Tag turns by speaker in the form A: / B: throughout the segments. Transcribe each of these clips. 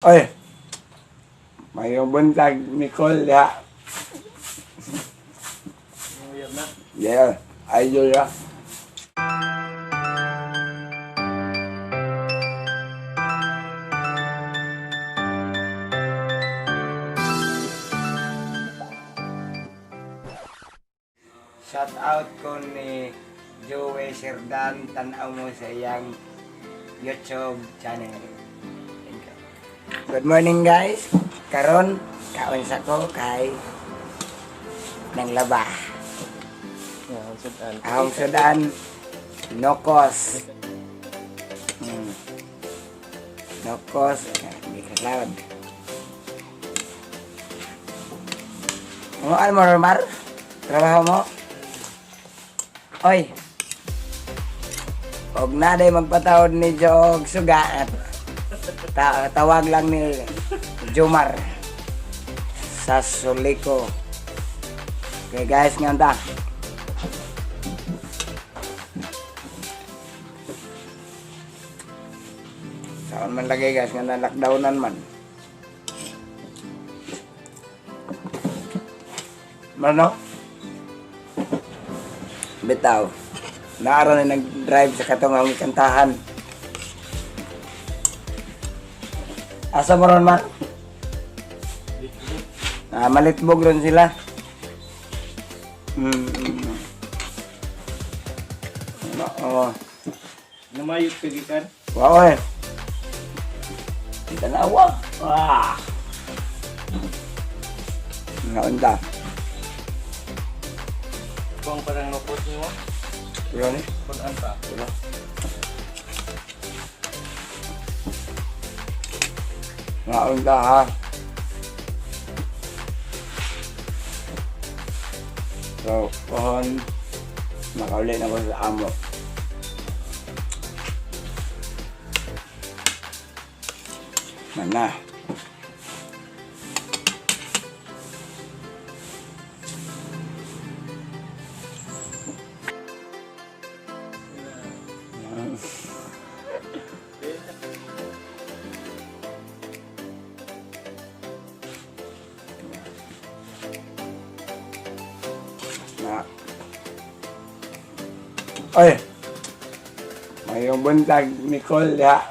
A: Oy. Mayong buntag, Nicole, ya.
B: Uyab na.
A: Yeah, idol ya. Shout out ko ni Joey Serdan, tanaw mo sa iyang YouTube channel. Thank you. Good morning, guys. Karon kaon sa ko kay nang laba.
B: Yan, sudan.
A: Ahong sudan, nokos. Nokos, hindi ka loud. Ano ano mo, Romar? Trabaho mo? Oy! Og na day magpatawad ni Joog Suga at tawag lang ni Jomar sa Suliko. Okay guys, ngayon ta. Saan man lagi guys, nga na lockdownan man. Mano? Bitaw. Naaro na nag-drive sa katong ang kantahan. Asa mo ron, man? Ah, malitbog ron sila. Oo.
B: Namayot ka gikan.
A: Wow eh. Tanawa. Ah. Naunta.
B: Kung parang nukot niyo,
A: Wala ni.
B: kunan pa.
A: Wala. Naunta ha. So, pohon makauli na ko sa amo. Mana. Na. Oy. Mayong buntag, Nicole, ya.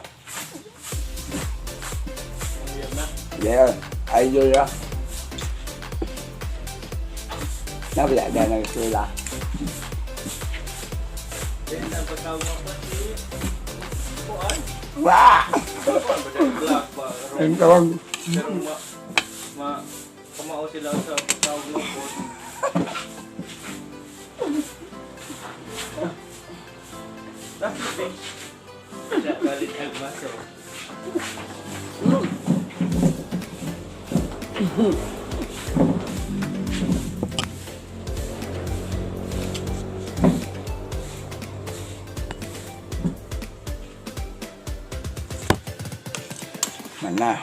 B: Uyab na.
A: Yeah, idol ya. Nabla na nagsula.
B: Then, ang pagkawag mo pa si Kuan.
A: Wah!
B: Kuan ba dahil black ba? Pero,
A: Ang tawag.
B: pero ma, ma, kamao sila sa pagkawag mo po. Tapos eh. Siya galit ang maso.
A: Mana.